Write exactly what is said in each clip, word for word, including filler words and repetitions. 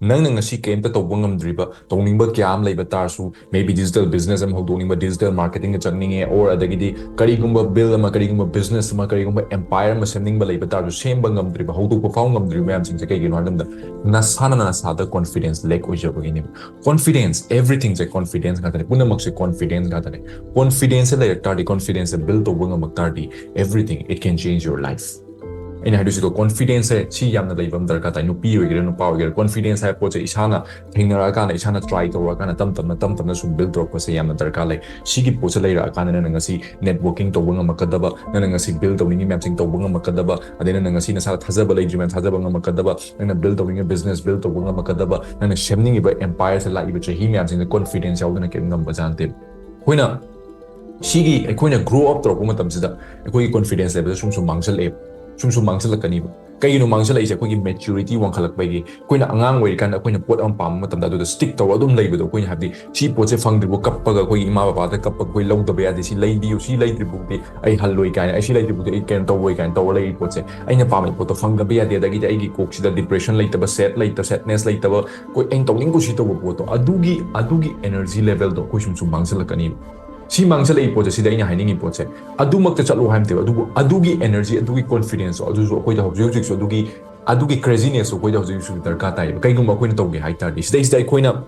ꯅꯪꯅ ꯉꯁꯤ ꯀꯩꯝꯇ ꯇꯧꯕ ꯉꯝꯗ꯭ꯔꯤꯕ, ꯇꯧꯅꯤꯡꯕ ꯀꯌꯥ ꯑꯃ ꯂꯩꯕ ꯇꯥꯔꯁꯨ, maybe digital business ꯑꯃ ꯍꯧꯗꯣꯛꯅꯤꯡꯕ, digital marketing ꯆꯪꯅꯤꯡꯉꯦ, or ꯑꯗꯒꯤꯗꯤ ꯀꯔꯤꯒꯨꯝꯕ build ꯑꯃ, ꯀꯔꯤꯒꯨꯝꯕ business ꯑꯃ, ꯀꯔꯤꯒꯨꯝꯕ empire ꯑꯃ ꯁꯦꯝꯅꯤꯡꯕ ꯂꯩꯕ ꯇꯥꯔꯁꯨ, ꯁꯦꯝꯕ ꯉꯝꯗ꯭ꯔꯤꯕ, ꯍꯧꯗꯣꯛꯄ ꯐꯥꯎ ꯉꯝꯗ꯭ꯔꯤꯕ ꯃꯌꯥꯝꯁꯤꯡꯁꯦ ꯀꯩꯒꯤꯅꯣ ꯍꯥꯏꯕ ꯃꯇꯝꯗ ꯅꯁꯥꯅ ꯅꯁꯥꯗ confidence lack ꯑꯣꯏꯖꯕꯒꯤꯅꯦꯕ꯫ Confidence, everythingꯁꯦ confidence ꯉꯥꯛꯇꯅꯦ, ꯄꯨꯝꯅꯃꯛꯁꯦ confidence ꯉꯥꯛꯇꯅꯦ꯫ Confidenceꯁꯦ ꯂꯩꯔꯛ ꯇꯥꯔꯗꯤ, confidenceꯁꯦ build ꯇꯧꯕ ꯉꯝꯃꯛ ꯇꯥꯔꯗꯤ, everything, it can change your life꯫ ꯑꯩꯅ ꯍꯥꯏꯗꯣꯏꯁꯤꯀꯣ, confidenceꯁꯦ ꯁꯤ ꯌꯥꯝꯅ ꯂꯩꯕ ꯑꯃ ꯗꯔꯀꯥꯔ ꯇꯥꯏ꯫ ꯅꯨꯄꯤ ꯑꯣꯏꯒꯦꯔꯥ, ꯅꯨꯄꯥ ꯑꯣꯏꯒꯦꯔꯥ, confidence ꯍꯥꯏꯕ ꯄꯣꯠꯁꯦ ꯏꯁꯥꯅ ꯊꯦꯡꯅꯔꯛꯑꯀꯥꯟꯗ, ꯏꯁꯥꯅ try ꯇꯧꯔꯛꯑꯀꯥꯟꯗ, ꯇꯞ ꯇꯞꯅ, ꯇꯞ ꯇꯞꯅ ꯁꯨꯝ build ꯇꯧꯔꯛꯄꯁꯦ ꯌꯥꯝꯅ ꯗꯔꯀꯥꯔ ꯂꯩ꯫ ꯁꯤꯒꯤ ꯄꯣꯠꯁꯦ ꯂꯩꯔꯛꯑꯀꯥꯟꯗ ꯅꯪꯅ ꯉꯁꯤ networking ꯇꯧꯕ ꯉꯝꯃꯛꯀꯗꯕ, ꯅꯪꯅ ꯉꯁꯤ build ꯇꯧꯅꯤꯡꯉꯤ ꯃꯌꯥꯝꯁꯤꯡ ꯇꯧꯕ ꯉꯝꯃꯛꯀꯗꯕ, ꯑꯗꯩ ꯅꯪꯅ ꯉꯁꯤ ꯅꯁꯥꯗ ꯊꯥꯖꯕ ꯂꯩꯇ꯭ꯔꯤ ꯃꯌꯥꯝ ꯊꯥꯖꯕ ꯉꯝꯃꯛꯀꯗꯕ, ꯅꯪꯅ build ꯇꯧꯅꯤꯡꯉꯤ business build ꯇꯧꯕ ꯉꯝꯃꯛꯀꯗꯕ, ꯅꯪꯅ ꯁꯦꯝꯅꯤꯡꯉꯤꯕ empireꯁꯦ ꯂꯥꯛꯏꯕ ꯆꯍꯤ ꯃꯌꯥꯝꯁꯤꯡꯗ confidenceꯁꯦ ꯌꯥꯎꯗꯅ ꯀꯔꯤꯝ ꯉꯝꯕꯖꯥꯠ ꯅꯠꯇꯦ꯫ ꯑꯩꯈꯣꯏꯅ ꯁꯤꯒꯤ, ꯑꯩꯈꯣꯏꯅ grow up ꯇꯧꯔꯛꯄ ꯃꯇꯝꯁꯤꯗ ꯑꯩꯈꯣꯏꯒꯤ confidence levelꯁꯦ ꯁꯨꯝ ꯁꯨꯝ ꯃꯥꯡꯁꯤꯜꯂꯛꯑꯦꯕ, ꯁꯨꯝ ꯁꯨꯝ ꯃꯥꯡꯁꯤꯜꯂꯛꯀꯅꯤꯕ꯫ ꯀꯩꯒꯤꯅꯣ ꯃꯥꯡꯁꯤꯜꯂꯛꯏꯁꯦ? ꯑꯩꯈꯣꯏꯒꯤ maturity ꯋꯥꯡꯈꯠꯂꯛꯄꯒꯤ꯫ ꯑꯩꯈꯣꯏꯅ ꯑꯉꯥꯡ ꯑꯣꯏꯔꯤꯀꯥꯟꯗ ꯑꯩꯈꯣꯏꯅ ꯄꯣꯠ ꯑꯃ ꯄꯥꯝꯕ ꯃꯇꯝꯗ ꯑꯗꯨꯗ stick ꯇꯧꯔ ꯑꯗꯨꯝ ꯂꯩꯕꯗꯣ, ꯑꯩꯈꯣꯏꯅ ꯍꯥꯏꯕꯗꯤ ꯁꯤ ꯄꯣꯠꯁꯦ ꯐꯪꯗ꯭ꯔꯤꯕ ꯀꯞꯄꯒ, ꯑꯩꯈꯣꯏꯒꯤ ꯏꯃꯥ ꯕꯕꯥꯗ ꯀꯞꯄꯒ, "ꯑꯩꯈꯣꯏ ꯂꯧꯗꯕ ꯌꯥꯗꯦ, ꯁꯤ ꯂꯩꯕꯤꯌꯨ, ꯁꯤ ꯂꯩꯇ꯭ꯔꯤꯕꯨꯛꯇꯤ ꯑꯩ ꯍꯜꯂꯣꯏ" ꯀꯥꯏꯅ, "ꯑꯩ ꯁꯤ ꯂꯩꯇ꯭ꯔꯤꯕꯨꯛꯇꯤ ꯑꯩ ꯀꯩꯅꯣ ꯇꯧꯔꯣꯏ" ꯀꯥꯏꯅ ꯇꯧꯔ ꯂꯩꯔꯤ ꯄꯣꯠꯁꯦ, ꯑꯩꯅ ꯄꯥꯝꯃꯤ ꯄꯣꯠꯇꯣ ꯐꯪꯗꯕ ꯌꯥꯗꯦ, ꯑꯗꯒꯤꯗꯤ ꯑꯩꯒꯤ ꯀꯣꯛꯁꯤꯗ depression ꯂꯩꯇꯕ, sad ꯂꯩꯇꯕ, sadness ꯂꯩꯇꯕ, ꯑꯩꯈꯣꯏ ꯑꯩꯅ ꯇꯧꯅꯤꯡ ꯀꯨꯁꯤ ꯇꯧꯕ ꯄꯣꯠꯇꯣ, ꯑꯗꯨꯒꯤ, ꯑꯗꯨꯒꯤ energy levelꯗꯣ ꯑꯩꯈꯣꯏ ꯁꯨꯝ ꯁꯨꯝ ꯃꯥꯡꯁꯤꯜꯂꯛꯀꯅꯤꯕ꯫ ꯁꯤ ꯃꯥꯡꯁꯤꯜꯂꯛꯏ ꯄꯣꯠꯁꯦ, ꯁꯤꯗ ꯑꯩꯅ ꯍꯥꯏꯅꯤꯡꯉꯤ ꯄꯣꯠꯁꯦ, ꯑꯗꯨꯃꯛꯇ ꯆꯠꯂꯣ ꯍꯥꯏꯕ ꯅꯠꯇꯦꯕ, ꯑꯗꯨꯕꯨ ꯑꯗꯨꯒꯤ energy, ꯑꯗꯨꯒꯤ confidenceꯇꯣ ꯑꯗꯨꯁꯨ ꯑꯩꯈꯣꯏꯗ ꯍꯧꯖꯤꯛ ꯍꯧꯖꯤꯛꯁꯨ ꯑꯗꯨꯒꯤ, ꯑꯗꯨꯒꯤ crazinessꯇꯣ ꯑꯩꯈꯣꯏꯗ ꯍꯧꯖꯤꯛ ꯍꯧꯖꯤꯛꯁꯨ ꯗꯔꯀꯥꯔ ꯇꯥꯏꯌꯦꯕ꯫ ꯀꯩꯒꯨꯝꯕ ꯑꯩꯈꯣꯏꯅ ꯇꯧꯒꯦ ꯍꯥꯏ ꯇꯥꯔꯗꯤ, ꯁꯤꯗꯩꯁꯤꯗ ꯑꯩꯈꯣꯏꯅ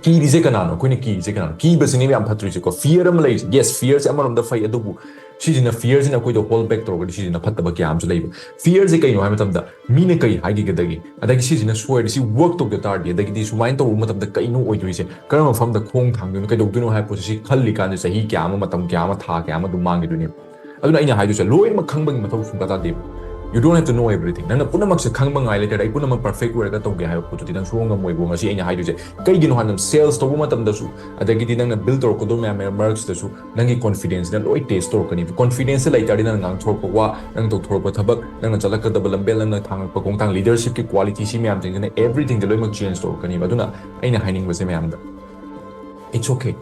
ꯀꯤꯔꯤꯁꯦ ꯀꯅꯥꯅꯣ? ꯑꯩꯈꯣꯏꯅ ꯀꯤꯔꯤꯁꯦ ꯀꯅꯥꯅꯣ? ꯀꯤꯕꯁꯤꯅꯦꯕ ꯌꯥꯝ ꯐꯠꯇ꯭ꯔꯤꯁꯦꯀꯣ꯫ Fear ꯑꯃ ꯂꯩꯔꯤꯁꯦ, yes, fearꯁꯦ ꯑꯃꯔꯣꯝꯗ ꯐꯩ, ꯑꯗꯨꯕꯨ ꯁꯤꯁꯤꯅ, fearꯁꯤꯅ ꯑꯩꯈꯣꯏꯗ hold back ꯇꯧꯔꯒꯗꯤ ꯁꯤꯁꯤꯅ ꯐꯠꯇꯕ ꯀꯌꯥ ꯑꯃꯁꯨ ꯂꯩꯕ꯫ Fearꯁꯦ ꯀꯩꯅꯣ ꯍꯥꯏꯕ ꯃꯇꯝꯗ, ꯃꯤꯅ ꯀꯩ ꯍꯥꯏꯈꯤꯒꯗꯒꯦ, ꯑꯗꯒꯤ ꯁꯤꯁꯤꯅ ꯁꯣꯏꯔꯗꯤ, ꯁꯤ work ꯇꯧꯗ ꯇꯥꯔꯗꯤ, ꯑꯗꯒꯤꯗꯤ ꯁꯨꯃꯥꯏꯅ ꯇꯧꯕ ꯃꯇꯝꯗ ꯀꯩꯅꯣ ꯑꯣꯏꯗꯣꯏꯁꯦ, ꯀꯔꯝꯕ ꯃꯐꯝꯗ ꯈꯣꯡ ꯊꯥꯡꯗꯣꯏꯅꯣ, ꯀꯩꯗꯧꯗꯣꯏꯅꯣ ꯍꯥꯏꯕ ꯄꯣꯠꯁꯦ, ꯁꯤ ꯈꯜꯂꯤꯀꯥꯟꯗ ꯆꯍꯤ ꯀꯌꯥ ꯑꯃ, ꯃꯇꯝ ꯀꯌꯥ ꯑꯃ, ꯊꯥ ꯀꯌꯥ ꯑꯃ ꯑꯗꯨꯝ ꯃꯥꯡꯈꯤꯗꯣꯏꯅꯦꯕ꯫ ꯑꯗꯨꯅ ꯑꯩꯅ ꯍꯥꯏꯗꯣꯏꯁꯦ, ꯂꯣꯏꯅꯃꯛ ꯈꯪꯕꯒꯤ ꯃꯊꯧ ꯁꯨꯡꯇꯥ ꯇꯥꯗꯦꯕ꯫ You don't have to know everything. ꯅꯪꯅ ꯄꯨꯝꯅꯃꯛꯁꯦ ꯈꯪꯕ ꯉꯥꯏ ꯂꯩꯇꯥꯔꯗꯤ, "ꯑꯩ ꯄꯨꯝꯅꯃꯛ perfect ꯑꯣꯏꯔꯒ ꯇꯧꯒꯦ" ꯍꯥꯏꯕ ꯄꯣꯠꯇꯨꯗꯤ ꯅꯪ ꯁꯨꯡꯉꯝ ꯉꯝꯃꯣꯏꯕ꯫ ꯉꯁꯤ ꯑꯩꯅ ꯍꯥꯏꯗꯣꯏꯁꯦ ꯀꯩꯒꯤꯅꯣ ꯍꯥꯏꯕꯗ, sales ꯇꯧꯕ ꯃꯇꯝꯗꯁꯨ, ꯑꯗꯒꯤꯗꯤ ꯅꯪꯅ build ꯇꯧꯔꯛꯀꯗꯧꯕ ꯃꯌꯥꯝ ꯃꯔꯛꯁꯤꯗꯁꯨ ꯅꯪꯒꯤ confidenceꯅ ꯂꯣꯏ test ꯇꯧꯔꯛꯀꯅꯤꯕ꯫ Confidenceꯁꯦ ꯂꯩꯇꯥꯔꯗꯤ ꯅꯪꯅ ꯉꯥꯡꯊꯣꯔꯛꯄ ꯋꯥ, ꯅꯪ ꯇꯧꯊꯣꯔꯛꯄ ꯊꯕꯛ, ꯅꯪꯅ ꯆꯠꯂꯛꯀꯗꯕ ꯂꯝꯕꯦꯜ, ꯅꯪꯅ ꯊꯥꯡꯉꯛꯄ ꯈꯣꯡꯊꯥꯡ, leadershipꯀꯤ qualityꯁꯤ ꯃꯌꯥꯝꯁꯤꯡꯁꯤꯅ everythingꯁꯦ ꯂꯣꯏꯅꯃꯛ change ꯇꯧꯔꯛꯀꯅꯤꯕ꯫ ꯑꯗꯨꯅ ꯑꯩꯅ ꯍꯥꯏꯅꯤꯡꯕꯁꯦ ꯃꯌꯥꯝꯗ, it's okay.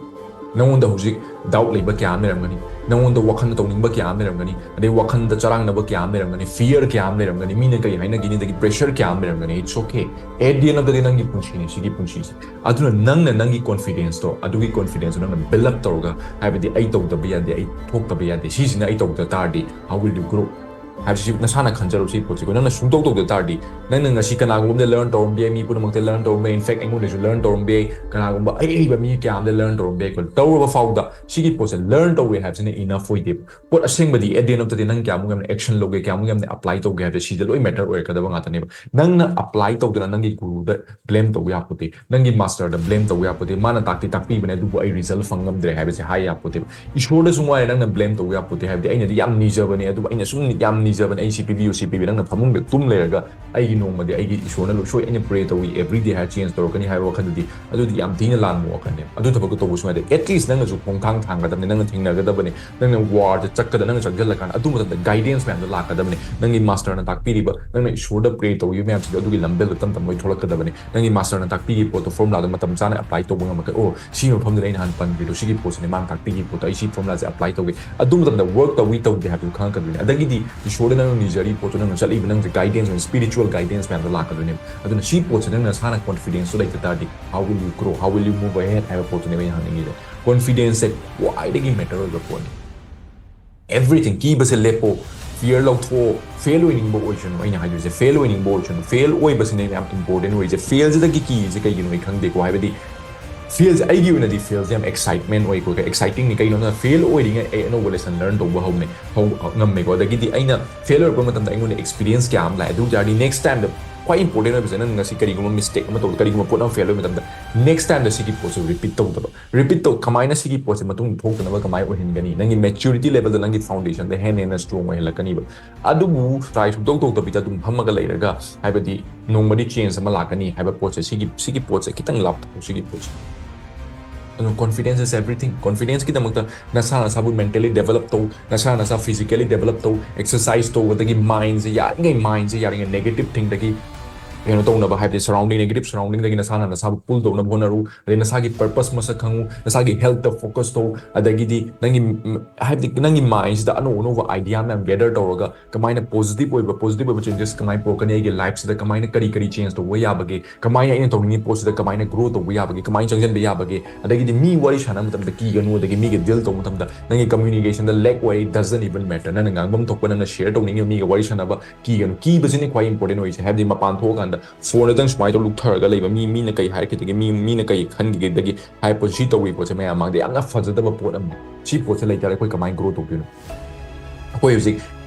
ꯅꯪꯉꯣꯟꯗ ꯍꯧꯖꯤꯛ ꯗꯥꯎꯠ ꯂꯩꯕ ꯀꯌꯥ ꯑꯃ ꯂꯩꯔꯝꯒꯅꯤ, ꯅꯪꯉꯣꯟꯗ ꯋꯥꯈꯜꯗ ꯇꯧꯅꯤꯡꯕ ꯀꯌꯥ ꯑꯃ ꯂꯩꯔꯝꯒꯅꯤ, ꯑꯗꯩ ꯋꯥꯈꯜꯗ ꯆꯔꯥꯡꯅꯕ ꯀꯌꯥ ꯑꯃ ꯂꯩꯔꯝꯒꯅꯤ, ꯐꯤꯌꯔ ꯀꯌꯥ ꯑꯃ ꯂꯩꯔꯝꯒꯅꯤ, ꯃꯤꯅ ꯀꯔꯤ ꯍꯥꯏꯅꯒꯤꯅꯤ, ꯑꯗꯒꯤ ꯄ꯭ꯔꯦꯁꯔ ꯀꯌꯥ ꯑꯃ ꯂꯩꯔꯝꯒꯅꯤ꯫ It's okay. At the end of the day, ꯅꯪꯒꯤ ꯄꯨꯟꯁꯤꯅꯤ ꯁꯤꯒꯤ ꯄꯨꯟꯁꯤꯁꯦ꯫ ꯑꯗꯨꯅ ꯅꯪꯅ ꯅꯪꯒꯤ ꯀꯣꯟꯐꯤꯗꯦꯟꯁꯇꯣ, ꯑꯗꯨꯒꯤ ꯀꯣꯟꯐꯤꯗꯦꯟꯁꯇꯣ ꯅꯪꯅ ꯕꯤꯜ ꯑꯞ ꯇꯧꯔꯒ, ꯍꯥꯏꯕꯗꯤ ꯑꯩ ꯇꯧꯗꯕ ꯌꯥꯗꯦ, ꯑꯩ ꯊꯣꯛꯇꯕ ꯌꯥꯗꯦ, ꯁꯤꯁꯤꯅ ꯑꯩ ꯇꯧꯗ ꯇꯥꯔꯗꯤ how will you grow? ꯍꯥꯏꯕꯁꯤ ꯅꯁꯥꯅ ꯈꯟꯖꯔꯣ꯫ ꯁꯤ ꯄꯣꯠꯁꯤꯀꯣ, ꯅꯪꯅ ꯁꯨꯡꯇꯧ ꯇꯧꯗ ꯇꯥꯔꯗꯤ, ꯅꯪꯅ ꯉꯁꯤ ꯀꯅꯥꯒꯨꯝꯕꯗ ꯂꯔꯟ ꯇꯧꯔꯝꯕ ꯌꯥꯏ, ꯃꯤ ꯄꯨꯝꯅꯃꯛꯇ ꯂꯔꯟ ꯇꯧꯔꯝꯕ ꯌꯥꯏ, ꯏꯟꯐꯦꯛ ꯑꯩꯉꯣꯟꯗꯁꯨ ꯂꯔꯟ ꯇꯧꯔꯝꯕ ꯌꯥꯏ, ꯀꯅꯥꯒꯨꯝꯕ ꯑꯍꯩ ꯑꯍꯩꯕ ꯃꯤ ꯀꯌꯥ ꯑꯃꯗ ꯂꯔꯟ ꯇꯧꯔꯝꯕ ꯌꯥꯏꯀꯣ꯫ ꯇꯧꯔꯕ ꯐꯥꯎꯗ ꯁꯤꯒꯤ ꯄꯣꯠꯁꯦ ꯂꯔꯟ ꯇꯧꯔꯦ ꯍꯥꯏꯕꯁꯤꯅ ꯏꯅꯐ ꯑꯣꯏꯗꯦꯕ꯫ ꯄꯣꯠ ꯑꯁꯦꯡꯕꯗꯤ at the end of the day ꯅꯪ ꯀꯌꯥꯃꯨꯛ ꯌꯥꯝꯅ ꯑꯦꯛꯁꯟ ꯂꯧꯒꯦ, ꯀꯌꯥꯃꯨꯛ ꯌꯥꯝꯅ ꯑꯦꯄ꯭ꯂꯥꯏ ꯇꯧꯒꯦ ꯍꯥꯏꯕꯁꯦ ꯁꯤꯗ ꯂꯣꯏ ꯃꯦꯇꯔ ꯑꯣꯏꯔꯛꯀꯗꯕ ꯉꯥꯛꯇꯅꯦꯕ꯫ ꯅꯪꯅ ꯑꯦꯄ꯭ꯂꯥꯏ ꯇꯧꯗꯅ ꯅꯪꯒꯤ ꯒꯨꯔꯨꯗ ꯕ꯭ꯂꯦꯝ ꯇꯧꯕ ꯌꯥꯄꯣꯠꯇꯦ, ꯅꯪꯒꯤ ꯃꯥꯁꯇꯔꯗ ꯕ꯭ꯂꯦꯝ ꯇꯧꯕ ꯌꯥꯄꯣꯠꯇꯦ, ꯃꯥꯅ ꯇꯥꯛꯇꯤ ꯇꯥꯛꯄꯤꯕꯅꯦ ꯑꯗꯨꯕꯨ ꯑꯩ ꯔꯤꯖꯜ ꯐꯪ ꯉꯝꯗ꯭ꯔꯦ ꯍꯥꯏꯕꯁꯦ ꯍꯥꯏ ꯌꯥꯄꯣꯠꯇꯦꯕ꯫ ꯏꯁꯣꯔꯗꯁꯨ ꯉꯥꯏꯔꯦ ꯅꯪꯅ ꯕ꯭ꯂꯦꯝ ꯇꯧꯕ ꯌꯥꯄꯣꯠꯇꯦ, ꯍꯥꯏꯕꯗꯤ ꯑꯩꯅꯗꯤ ꯌꯥꯝ ꯅꯤꯖꯕꯅꯦ ꯑꯗꯨꯕꯨ ꯑꯩꯅ ꯁꯨꯝ ꯌꯥꯝ ꯅꯤꯖꯕꯅꯦ, ꯑꯩ ꯁꯤ ꯄꯤꯕꯤꯌꯨ, ꯁꯤ ꯄꯤꯕꯤꯌꯨ, ꯅꯪꯅ ꯐꯃꯨꯡꯗ ꯇꯨꯝ ꯂꯩꯔꯒ ꯑꯩꯒꯤ ꯅꯣꯡꯃꯗꯤ ꯑꯩꯒꯤ ꯏꯁꯣꯔꯅ ꯂꯣꯏ ꯁꯣꯏ, ꯑꯩꯅ ꯄ꯭ꯔꯦ ꯇꯧꯏ every day ꯍꯥꯏꯔ ꯆꯦꯟꯖ ꯇꯧꯔꯛꯀꯅꯤ ꯍꯥꯏꯕ ꯋꯥꯈꯜꯗꯨꯗꯤ ꯑꯗꯨꯗꯤ ꯌꯥꯝ ꯊꯤꯅ ꯂꯥꯟꯕ ꯋꯥꯈꯜꯅꯦ꯫ ꯑꯗꯨ ꯊꯕꯛꯇꯣ ꯇꯧꯕ ꯁꯨꯡꯌꯥ ꯌꯥꯗꯦ꯫ At least ꯅꯪꯅꯁꯨ ꯈꯣꯡꯊꯥꯡ ꯊꯥꯡꯒꯗꯕꯅꯦ, ꯅꯪꯅ ꯊꯦꯡꯅꯒꯗꯕꯅꯦ, ꯅꯪꯅ ꯋꯥꯔꯗ ꯆꯠꯀꯗ ꯅꯪꯅ ꯆꯪꯁꯤꯜꯂꯀꯥꯟꯗ ꯑꯗꯨ ꯃꯇꯝꯗ ꯒꯥꯏꯗꯦꯟꯁ ꯃꯌꯥꯝꯗꯣ ꯂꯥꯛꯀꯗꯕꯅꯦ꯫ ꯅꯪꯒꯤ ꯃꯥꯁꯇꯔꯅ ꯇꯥꯛꯄꯤꯔꯤꯕ, ꯅꯪꯅ ꯏꯁꯣꯔꯗ ꯄ꯭ꯔꯦ ꯇꯧꯔꯤꯕ ꯃꯌꯥꯝꯁꯤꯡꯗꯣ ꯑꯗꯨꯒꯤ ꯂꯝꯕꯦꯜꯗꯣ ꯇꯞ ꯇꯞꯅ ꯂꯣꯏ ꯊꯣꯛꯂꯛꯀꯗꯕꯅꯦ꯫ ꯅꯪꯒꯤ ꯃꯥꯁꯇꯔꯅ ꯇꯥꯛꯄꯤꯔꯤꯕ ꯄꯣꯠꯇꯣ ꯐꯣꯔꯃꯨꯂꯥꯗꯣ ꯃꯇꯝ ꯆꯥꯅ ꯑꯦꯄ꯭ꯂꯥꯏ ꯇꯧꯕ ꯉꯝꯃꯛꯀꯅꯤ꯫ ꯑꯣ, ꯁꯤ ꯃꯐꯝꯗꯨꯗ ꯑꯩꯅ ꯍꯥꯟꯅ ꯄꯟꯈ꯭ꯔꯤꯗꯣ ꯁꯤꯒꯤ ꯄꯣꯠꯁꯤꯅꯦ ꯃꯥꯅ ꯇꯥꯛꯄꯤꯔꯤꯕ ꯄꯣꯠꯇꯣ, ꯑꯩ ꯁꯤ ꯐꯣꯔꯃꯨꯂꯥꯁꯦ ꯑꯦꯄ꯭ꯂꯥꯏ ꯇꯧꯒꯦ꯫ ꯑꯗꯨ ꯃꯇꯝꯗ ꯋꯔꯛ ꯇꯧꯏ ꯇꯧꯗꯦ ꯍꯥꯏꯕꯗꯨ ꯈꯪꯉꯛꯀꯗꯣꯏꯅꯦ꯫ ꯑꯗꯒꯤꯗꯤ ꯏꯁꯣꯔꯗ ꯅꯪꯅ ꯅꯤꯖꯔꯤꯕ ꯄꯣꯠꯇꯣ, ꯅꯪꯅ ꯆꯠꯂꯤꯕ ꯅꯪꯁꯦ ꯒꯥꯏꯗꯦꯟꯁ ꯑꯣꯏꯅ ꯁ꯭ꯄꯤꯔꯤꯆꯨꯋꯦꯜ ꯒꯥꯏꯗꯦꯟꯁ ꯃꯌꯥꯝꯗꯣ ꯂꯥꯛꯀꯗꯣꯏꯅꯦꯕ꯫ ꯑꯗꯨꯅ ꯁꯤ ꯄꯣꯠꯁꯦ ꯅꯪ ꯅꯁꯥꯅ ꯀꯣꯟꯐꯤꯗꯦꯟꯁꯇꯣ ꯂꯩꯇ ꯇꯥꯔꯗꯤ how will you grow, how will you move ahead ꯍꯥꯏꯕ ꯄꯣꯠꯇꯨꯅꯦꯕ ꯑꯩꯅ ꯍꯪꯅꯤꯡꯉꯤꯁꯦ꯫ ꯀꯣꯟꯐꯤꯗꯦꯟꯁꯁꯦ ꯈ꯭ꯋꯥꯏꯗꯒꯤ ꯃꯦꯇꯔ ꯑꯣꯏꯕ ꯄꯣꯠꯅꯤ꯫ Everything, ꯀꯤꯕꯁꯦ ꯂꯦꯞꯄꯣ, ꯐꯤꯌꯔ ꯂꯧꯊꯣꯛꯑꯣ꯫ ꯐꯦꯜ ꯑꯣꯏꯅꯤꯡꯕ ꯑꯣꯏꯁꯅꯨ, ꯑꯩꯅ ꯍꯥꯏꯗꯣꯏꯁꯦ ꯐꯦꯜ ꯑꯣꯏꯅꯤꯡꯕ ꯑꯣꯏꯁꯅꯨ꯫ ꯐꯦꯜ ꯑꯣꯏꯕꯁꯤꯅꯦ ꯌꯥꯝ ꯏꯝꯄꯣꯔꯇꯦꯟ ꯑꯣꯏꯔꯤꯁꯦ꯫ ꯐꯦꯜꯁꯤꯗꯒꯤ ꯀꯤꯔꯤꯁꯦ ꯀꯩꯒꯤꯅꯣ ꯑꯩ ꯈꯪꯗꯦꯀꯣ, ꯍꯥꯏꯕꯗꯤ ꯐꯦꯜꯁꯦ, ꯑꯩꯒꯤ ꯑꯣꯏꯅꯗꯤ ꯐꯦꯜꯁꯦ ꯌꯥꯝ ꯑꯦꯛꯁꯥꯏꯠꯃꯦꯟ ꯑꯣꯏꯀꯣ, ꯑꯦꯛꯁꯥꯏꯇꯤꯡꯅꯤ꯫ ꯀꯩꯅꯣꯅ ꯐꯦꯜ ꯑꯣꯏꯔꯤꯉꯩ ꯑꯩ ꯑꯅꯧꯕ ꯂꯦꯁꯟ ꯂꯔꯟ ꯇꯧꯕ ꯍꯧꯅꯩ, ꯍꯧ-, ꯉꯝꯃꯦꯀꯣ꯫ ꯑꯗꯒꯤꯗꯤ ꯑꯩꯅ ꯐꯦꯜ ꯑꯣꯏꯔꯛꯄ ꯃꯇꯝꯗ ꯑꯩꯉꯣꯟꯗ ꯑꯦꯛꯁꯄꯤꯔꯤꯌꯦꯟꯁ ꯀꯌꯥ ꯑꯃ ꯂꯥꯛꯑꯦ꯫ ꯑꯗꯨ ꯑꯣꯏ ꯇꯥꯔꯗꯤ ꯅꯦꯛꯁ ꯇꯥꯏꯝꯗ ꯈ꯭ꯋꯥꯏ ꯏꯝꯄꯣꯔꯇꯦꯟ ꯑꯣꯏꯕꯁꯦ, ꯅꯪ ꯉꯁꯤ ꯀꯔꯤꯒꯨꯝꯕ ꯃꯤꯁꯇꯦꯛ ꯑꯃ ꯇꯧꯕꯗ, ꯀꯔꯤꯒꯨꯝꯕ ꯄꯣꯠ ꯑꯃ ꯐꯦꯜ ꯑꯣꯏꯕ ꯃꯇꯝꯗ ꯅꯦꯛꯁ ꯇꯥꯏꯝꯗ ꯁꯤꯒꯤ ꯄꯣꯠꯁꯦ ꯔꯤꯄꯤꯠ ꯇꯧꯗꯕ꯫ ꯔꯤꯄꯤꯠ ꯇꯧ, ꯀꯃꯥꯏꯅ ꯁꯤꯒꯤ ꯄꯣꯠꯁꯦ ꯃꯇꯨꯡ ꯊꯣꯛꯇꯅꯕ ꯀꯃꯥꯏꯅ ꯑꯣꯏꯍꯟꯒꯅꯤ? ꯅꯪꯒꯤ ꯃꯦꯆꯨꯔꯤꯇꯤ ꯂꯦꯚꯦꯜꯗ ꯅꯪꯒꯤ ꯐꯥꯎꯟꯗꯦꯁꯟꯗ ꯍꯦꯟꯅ ꯍꯦꯟꯅ ꯁ꯭ꯇꯔꯣꯡ ꯑꯣꯏꯍꯜꯂꯛꯀꯅꯤꯕ꯫ ꯑꯗꯨꯕꯨ ꯇ꯭ꯔꯥꯏ ꯁꯨꯡꯇꯧ ꯇꯧꯗꯕꯤꯗ ꯑꯗꯨꯝ ꯐꯝꯃꯒ ꯂꯩꯔꯒ, ꯍꯥꯏꯕꯗꯤ ꯅꯣꯡꯃꯗꯤ ꯆꯦꯟꯖ ꯑꯃ ꯂꯥꯛꯀꯅꯤ ꯍꯥꯏꯕ ꯄꯣꯠꯁꯦ, ꯁꯤꯒꯤ, ꯁꯤꯒꯤ ꯄꯣꯠꯁꯦ ꯈꯤꯇꯪ ꯂꯥꯞꯊꯣꯛꯎ, ꯁꯤꯒꯤ ꯄꯣꯠꯁꯦ꯫ ꯑꯗꯨꯅ confidence is everything꯫ ꯀꯣꯟꯐꯤꯗꯦꯟꯁꯀꯤꯗꯃꯛꯇ ꯅꯁꯥ ꯅꯁꯥꯕꯨ ꯃꯦꯟꯇꯦꯂꯤ ꯗꯦꯚꯦꯂꯞ ꯇꯧ, ꯅꯁꯥ ꯅꯁꯥ ꯐꯤꯖꯤꯀꯦꯂꯤ ꯗꯦꯚꯦꯂꯞ ꯇꯧ, ꯑꯦꯛꯁꯔꯁꯥꯏꯁ ꯇꯧ, ꯑꯗꯒꯤ ꯃꯥꯏꯟꯁꯦ ꯌꯥꯔꯤꯉꯩ, ꯃꯥꯏꯟꯁꯦ ꯌꯥꯔꯤꯉꯩ ꯅꯦꯒꯦꯇꯤꯞ ꯊꯤꯡꯗꯒꯤ ꯀꯩꯅꯣ ꯇꯧꯅꯕ, ꯍꯥꯏꯕꯗꯤ surrounding, negative surroundingꯗꯒꯤ ꯅꯁꯥꯅ ꯅꯁꯥꯕꯨ pull ꯇꯧꯅꯕ ꯍꯣꯠꯅꯔꯨ꯫ ꯑꯗꯩ ꯅꯁꯥꯒꯤ purpose ꯃꯁꯛ ꯈꯪꯉꯨ, ꯅꯁꯥꯒꯤ healthꯇ focus ꯇꯧ, ꯑꯗꯒꯤꯗꯤ ꯅꯪꯒꯤ ꯎꯝ, ꯍꯥꯏꯕꯗꯤ ꯅꯪꯒꯤ mindꯁꯤꯗ ꯑꯅꯧ ꯑꯅꯧꯕ idea ꯃꯌꯥꯝ gather ꯇꯧꯔꯒ ꯀꯃꯥꯏꯅ positive ꯑꯣꯏꯕ positive ꯑꯣꯏꯕ changes ꯀꯃꯥꯏꯅ ꯄꯨꯔꯛꯀꯅꯤ ꯑꯩꯒꯤ lifeꯁꯤꯗ, ꯀꯃꯥꯏꯅ ꯀꯔꯤ ꯀꯔꯤ change ꯇꯧꯕ ꯌꯥꯕꯒꯦ, ꯀꯃꯥꯏꯅ ꯑꯩꯅ ꯇꯧꯅꯤꯡꯉꯤ ꯄꯣꯠꯁꯤꯗ ꯀꯃꯥꯏꯅ grow ꯇꯧꯕ ꯌꯥꯕꯒꯦ, ꯀꯃꯥꯏꯅ ꯆꯪꯁꯤꯟꯕ ꯌꯥꯕꯒꯦ, ꯑꯗꯒꯤꯗꯤ ꯃꯤ ꯋꯥꯔꯤ ꯁꯥꯟꯅꯕ ꯃꯇꯝꯗ ꯀꯤꯒꯅꯨ, ꯑꯗꯒꯤ ꯃꯤꯒ deal ꯇꯧꯕ ꯃꯇꯝꯗ ꯅꯪꯒꯤ communicationꯗ lack ꯑꯣꯏ, doesn't even matter, ꯅꯪꯅ ꯉꯥꯡꯐꯝ ꯊꯣꯛꯄ ꯅꯪꯅ share ꯇꯧꯅꯤꯡꯉꯤꯕ ꯃꯤꯒ ꯋꯥꯔꯤ ꯁꯥꯟꯅꯕ ꯀꯤꯒꯅꯨ꯫ ꯀꯤꯕꯁꯤꯅ ꯈ꯭ꯋꯥꯏ important ꯑꯣꯏꯔꯤꯁꯦ꯫ ꯍꯥꯏꯕꯗꯤ ꯃꯄꯥꯟ ꯊꯣꯛꯑꯀꯥꯟꯗ phoneꯗꯇꯪ ꯁꯨꯃꯥꯏꯅ ꯇꯧ ꯂꯨꯞꯊꯔꯒ ꯂꯩꯕ ꯃꯤ, ꯃꯤꯅ ꯀꯩ ꯍꯥꯏꯔꯛꯈꯤꯗꯒꯦ, ꯃꯤ ꯃꯤꯅ ꯀꯩ ꯈꯟꯈꯤꯒꯦꯗꯒꯤ ꯍꯥꯏ ꯄꯣꯠ, ꯁꯤ ꯇꯧꯕꯒꯤ ꯄꯣꯠꯁꯦ ꯃꯌꯥꯝ ꯃꯥꯡꯗ ꯌꯥꯝꯅ ꯐꯖꯗꯕ ꯄꯣꯠ ꯑꯃꯅꯤ꯫ ꯁꯤ ꯄꯣꯠꯁꯦ ꯂꯩꯇꯥꯔꯦ ꯑꯩꯈꯣꯏ ꯀꯃꯥꯏꯅ grow ꯇꯧꯗꯣꯏꯅꯣ? ꯑꯩꯈꯣꯏ ꯍꯧꯖꯤꯛ